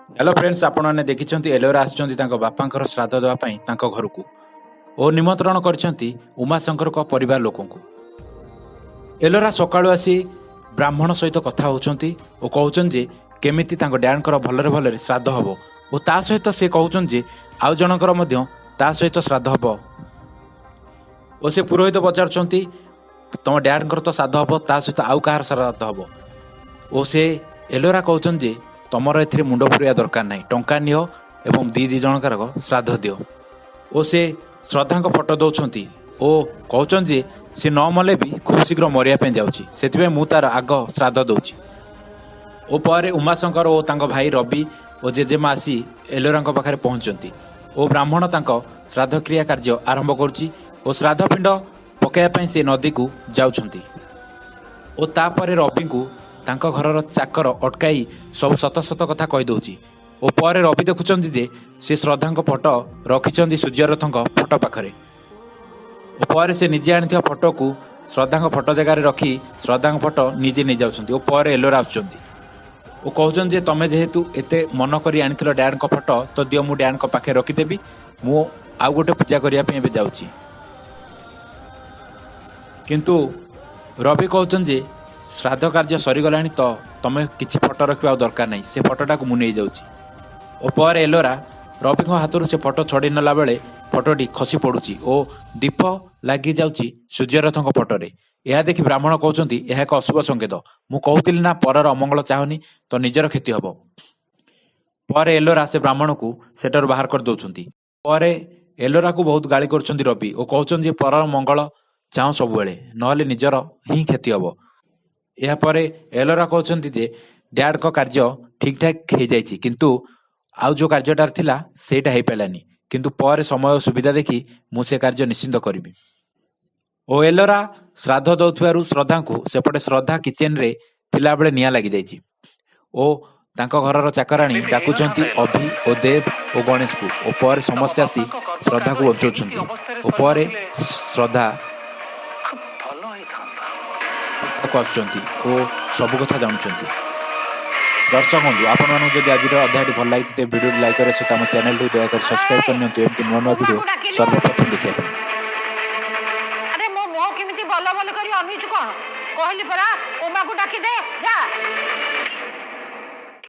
Hello friends, ଆପଣମାନେ ଦେଖିଛନ୍ତି ଏଲୋରା ଆସିଛନ୍ତି ତାଙ୍କ ବାପାଙ୍କର ଶ୍ରାଦ୍ଧ ଦେବା ପାଇଁ ତାଙ୍କ ଘରକୁ ଓ ନିମନ୍ତ୍ରଣ କରିଛନ୍ତି ଉମାଶଙ୍କରଙ୍କ ପରିବାର ଲୋକଙ୍କୁ। ଏଲୋରା ସକାଳୁ ଆସି ବ୍ରାହ୍ମଣ ସହିତ କଥା ହେଉଛନ୍ତି ଓ କହୁଛନ୍ତି ଯେ କେମିତି ତାଙ୍କ ଡ୍ୟାଡଙ୍କର ଭଲରେ ଭଲରେ ଶ୍ରାଦ୍ଧ ହେବ ଓ ତା ସହିତ ସେ କହୁଛନ୍ତି ଯେ ଆଉ ଜଣଙ୍କର ମଧ୍ୟ ତା ସହିତ ଶ୍ରାଦ୍ଧ ହେବ। ଓ ସେ ପୁରୋହିତ ପଚାରୁଛନ୍ତି, ତମ ଡ୍ୟାଡଙ୍କର ତ ଶ୍ରାଦ୍ଧ ହେବ, ତା ସହିତ ଆଉ କାହାର ଶ୍ରାଦ୍ଧ ହେବ? ଓ ସେ ଏଲୋରା କହୁଛନ୍ତି ଯେ ତମର ଏଥିରେ ମୁଣ୍ଡ ପୁରେଇବା ଦରକାର ନାହିଁ, ଟଙ୍କା ନିଅ ଏବଂ ଦି ଦି ଜଣଙ୍କର ଶ୍ରାଦ୍ଧ ଦିଅ। ଓ ସେ ଶ୍ରଦ୍ଧାଙ୍କ ଫଟୋ ଦେଉଛନ୍ତି ଓ କହୁଛନ୍ତି ଯେ ସେ ନ ମଲେ ବି ଖୁବ୍ ଶୀଘ୍ର ମରିବା ପାଇଁ ଯାଉଛି, ସେଥିପାଇଁ ମୁଁ ତାର ଆଗ ଶ୍ରାଦ୍ଧ ଦେଉଛି। ଓ ପରେ ଉମାଶଙ୍କର ଓ ତାଙ୍କ ଭାଇ ରବି ଓ ଜେଜେମା ଆସି ଏଲୋରାଙ୍କ ପାଖରେ ପହଞ୍ଚନ୍ତି ଓ ବ୍ରାହ୍ମଣ ତାଙ୍କ ଶ୍ରାଦ୍ଧକ୍ରିୟା କାର୍ଯ୍ୟ ଆରମ୍ଭ କରୁଛି ଓ ଶ୍ରାଦ୍ଧ ପିଣ୍ଡ ପକାଇବା ପାଇଁ ସେ ନଦୀକୁ ଯାଉଛନ୍ତି। ଓ ତାପରେ ରବିଙ୍କୁ ତାଙ୍କ ଘରର ଚାକର ଅଟକାଇ ସବୁ ସତ ସତ କଥା କହିଦେଉଛି। ଓ ପରେ ରବି ଦେଖୁଛନ୍ତି ଯେ ସେ ଶ୍ରଦ୍ଧାଙ୍କ ଫଟୋ ରଖିଛନ୍ତି ସୂର୍ଯ୍ୟରଥଙ୍କ ଫଟୋ ପାଖରେ। ଓ ପରେ ସେ ନିଜେ ଆଣିଥିବା ଫଟୋକୁ ଶ୍ରଦ୍ଧାଙ୍କ ଫଟୋ ଜାଗାରେ ରଖି ଶ୍ରଦ୍ଧାଙ୍କ ଫଟୋ ନିଜେ ନେଇଯାଉଛନ୍ତି। ଓ ପରେ ଏଲୋରା ଆସୁଛନ୍ତି ଓ କହୁଛନ୍ତି ଯେ ତମେ ଯେହେତୁ ଏତେ ମନ କରି ଆଣିଥିଲ ଡ୍ୟାଡଙ୍କ ଫଟୋ, ତ ଦିଅ, ମୁଁ ଡ୍ୟାଡଙ୍କ ପାଖରେ ରଖିଦେବି, ମୁଁ ଆଉ ଗୋଟେ ପୂଜା କରିବା ପାଇଁ ଏବେ ଯାଉଛି। କିନ୍ତୁ ରବି କହୁଛନ୍ତି ଯେ ଶ୍ରାଦ୍ଧ କାର୍ଯ୍ୟ ସରିଗଲାଣି, ତ ତମେ କିଛି ଫଟୋ ରଖିବା ଆଉ ଦରକାର ନାହିଁ, ସେ ଫଟୋଟାକୁ ମୁଁ ନେଇଯାଉଛି। ଓ ପରେ ଏଲୋରା ରବିଙ୍କ ହାତରୁ ସେ ଫଟୋ ଛଡ଼େଇ ନେଲା ବେଳେ ଫଟୋଟି ଖସି ପଡୁଛି ଓ ଦୀପ ଲାଗିଯାଉଛି ସୂର୍ଯ୍ୟରଥଙ୍କ ଫଟୋରେ। ଏହା ଦେଖି ବ୍ରାହ୍ମଣ କହୁଛନ୍ତି, ଏହା ଏକ ଅଶୁଭ ସଂକେତ। ମୁଁ କହୁଥିଲି ନା, ପରର ଅମଙ୍ଗଳ ଚାହନି ତ ନିଜର କ୍ଷତି ହବ। ପରେ ଏଲୋରା ସେ ବ୍ରାହ୍ମଣକୁ ସେଠାରୁ ବାହାର କରିଦେଉଛନ୍ତି। ପରେ ଏଲୋରାକୁ ବହୁତ ଗାଳି କରୁଛନ୍ତି ରବି ଓ କହୁଛନ୍ତି ଯେ ପରର ମଙ୍ଗଳ ଚାହଁ ସବୁବେଳେ, ନହେଲେ ନିଜର ହିଁ କ୍ଷତି ହବ। ଏହାପରେ ଏଲୋରା କହୁଛନ୍ତି ଯେ ଡ୍ୟାଡଙ୍କ କାର୍ଯ୍ୟ ଠିକ୍ ଠାକ୍ ହେଇଯାଇଛି, କିନ୍ତୁ ଆଉ ଯୋଉ କାର୍ଯ୍ୟଟା ଥିଲା ସେଇଟା ହେଇପାରିଲାନି, କିନ୍ତୁ ପରେ ସମୟ ଓ ସୁବିଧା ଦେଖି ମୁଁ ସେ କାର୍ଯ୍ୟ ନିଶ୍ଚିନ୍ତ କରିବି। ଓ ଏଲୋରା ଶ୍ରାଦ୍ଧ ଦଉଥିବାରୁ ଶ୍ରଦ୍ଧାଙ୍କୁ ସେପଟେ ଶ୍ରଦ୍ଧା କିଚେନରେ ଥିଲାବେଳେ ନିଆଁ ଲାଗିଯାଇଛି ଓ ତାଙ୍କ ଘରର ଚାକରାଣୀ ଡାକୁଛନ୍ତି ଅଭି ଓ ଦେବ ଓ ଗଣେଶକୁ। ଓ ପରେ ସମସ୍ତେ ଆସି ଶ୍ରଦ୍ଧାକୁ ବଞ୍ଚଉଛନ୍ତି ଓ ପରେ ଶ୍ରଦ୍ଧା ଖୁବ୍ ଭଲ ହେଇଥାନ୍ତା। କୁ ଆସୁଛନ୍ତି ଓ ସବୁ କଥା ଜାଣୁଛନ୍ତି। ଦର୍ଶକ ବନ୍ଧୁ, ଆପଣମାନଙ୍କୁ ଯଦି ଆଜିର ଅଧ୍ୟାୟଟି ଭଲ ଲାଗିଛି, ତେବେ ଭିଡ଼ିଓଟି ଲାଇକ୍ କରିବା ସହିତ ଆମ ଚ୍ୟାନେଲଟିକୁ ଦୟାକରି ସବସ୍କ୍ରାଇବ କରିନିଅନ୍ତୁ ଏମିତି ନୂଆ ନୂଆ ଭିଡ଼ିଓ ସର୍ବପ୍ରଥମ ଦେଖିବା ପାଇଁ। ଆରେ, ମୋ ମୁହଁ କେମିତି ବଲ ବଲ କରି ଅନେଇଛୁ କଣ? କହିଲି ପରା, ଉମାକୁ ଡାକିଦେ, ଯା।